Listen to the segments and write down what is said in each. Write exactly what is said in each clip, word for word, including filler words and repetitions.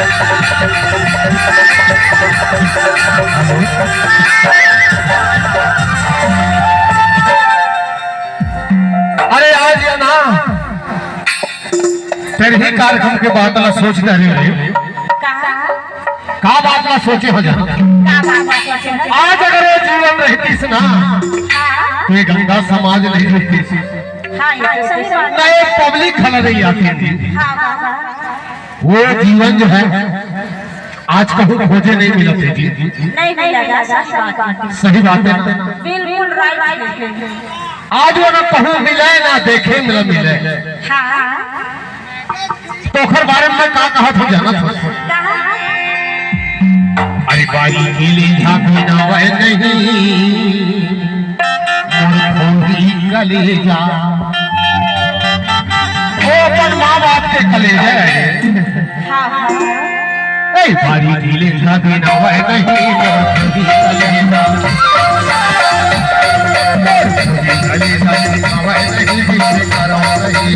अरे आज ये ना, तेरे ही कार्यक्रम के बात ला सोच रहे रे। कहा? का बात ला सोचे हो जाना? का बात ला सोचे हो? आज अगर ये जीवन रहतीस ना, हाँ। तो ये गंगा समाज नहीं जुड़तीस। हाँ, ये तो सही बात। ना ये पब्लिक खड़ा नहीं आती। हाँ, हाँ, हाँ। वो जीवन जो है, आज कहूँ खोजे नहीं मिलत हे जी। नहीं मिलेगा, सही बात है। सही बात है ना? बिल्कुल राइट है। आज वो ना कहूँ मिले, ना देखे मिला मिले। हाँ। तो ओकर बारे में का कहत हो जानत हो? कहा? अरे बारी के ले जा बिनावे नहीं, मोर भौजी कलेजा। ओ अपन माँ बाप के कलेजा है। हाँ, हाँ। ए, भारी दिल ना बिनावे नहीं, मोर भौजी कलेजा। मोर भौजी कलेजा बिनावे नहीं, बिच करो नहीं।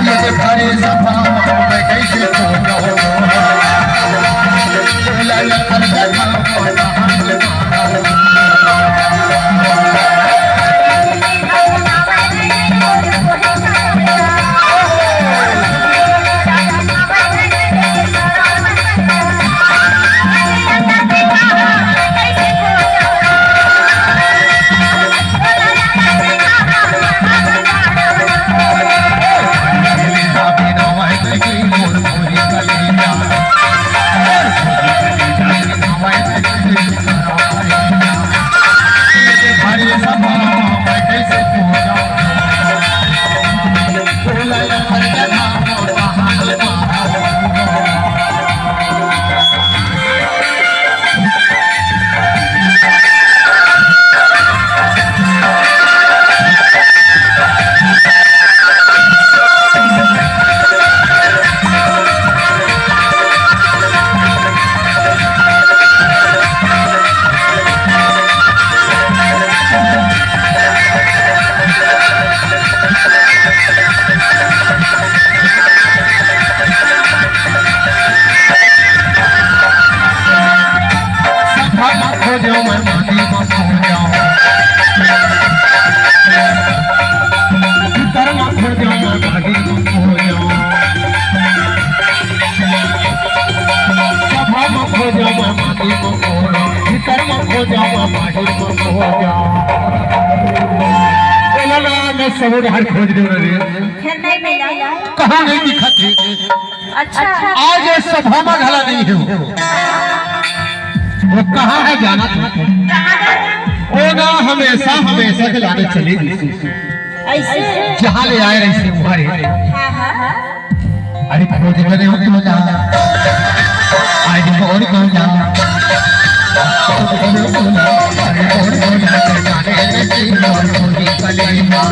ये भारी सभा में कैसे तो जाऊँ? बोला लखन का सब डहर खोज डरेंव रे। फिर नहीं मिला। कहाँ नहीं दिखत हे? अच्छा। आज ये सभा में घला नहीं हे। वो कहाँ हे जानत हो? वो ना हमेशा, हमेशा के लाने चली गई। ऐसे? जहाँ ले आए रहिसे वहाँ रे। हाँ, हाँ, हाँ। अरे खोज करे हो तो जा। आज और कौन जा? अरे और कौन जा? जाने नहीं और कोई कलेजा।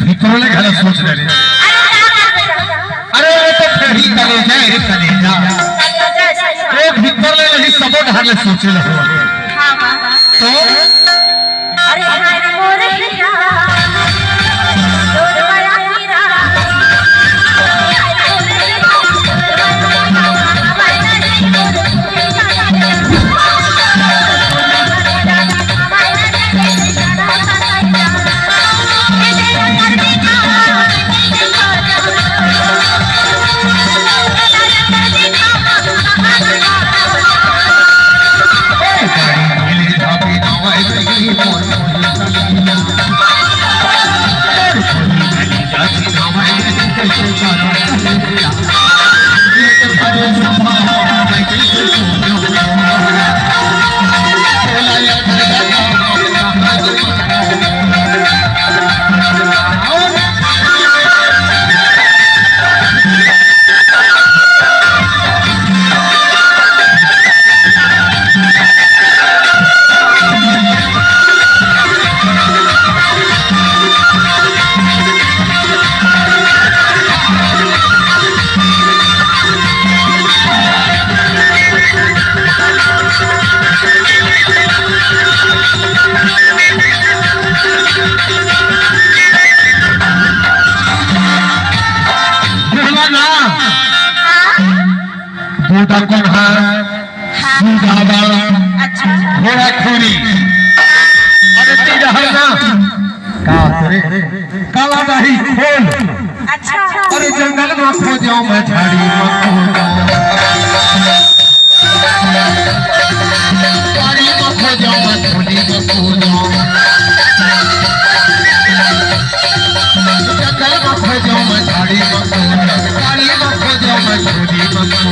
भीतरों ले घला सोच रहे। अरे वो तो फिर ही कलेजा, ये कलेजा। ले सोचे ला हो। हाँ, हाँ। तो अरे हाय रे मोर हीरा, तोर बड़ा हीरा। बोला ना। गोटा कोन है? सीधा बाल। अच्छा। घोड़ा खूरी। अरे तेरा है ना? का रे? काला दाढ़ी खोल। अच्छा। अरे जंगल में खो जाओ, मैं झाड़ी में खो जाओ। झाड़ी में खो जाओ, मैं झोली में खो जाओ। जंगल में खो जाओ, मैं झाड़ी में खो जाओ। झाड़ी में खो जाओ, मैं झोली में खो जाओ।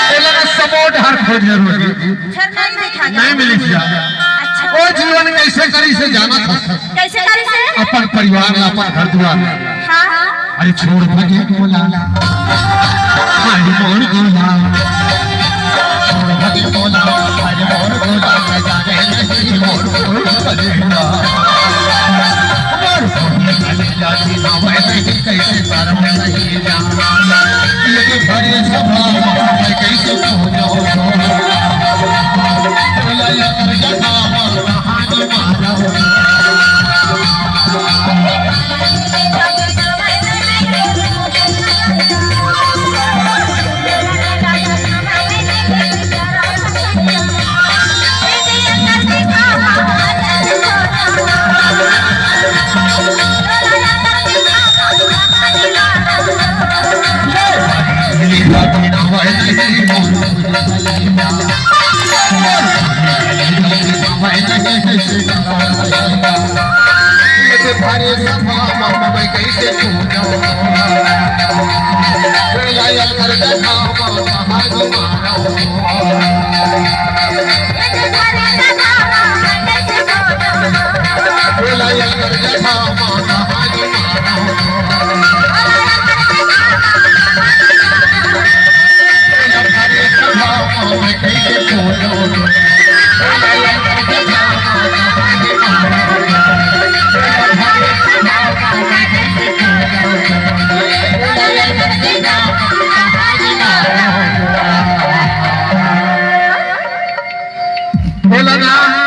बोला ना, सबो डहर खोज ले रोजी। फिर नहीं देखा गया। नहीं मिली क्या? अच्छा। वो जीवन कैसे करी से जाना था। कैसे करी से? अपन परिवार ला, अपन घर दुआर ला। हाँ, हाँ। अरे छोड़ भगे बोला, हाय मोर बोला, छोड़ भगे बोला, हाय मोर बोला, मैं जाने नहीं मोर बोल बनेगा। मोर बोल बनेगा, जी ना मैं नहीं कैसे शर्म नहीं जाना। ये भरे सभा में कैसे खो जाऊं? बोला या कर जगह में कहानी मारा। बोला ना।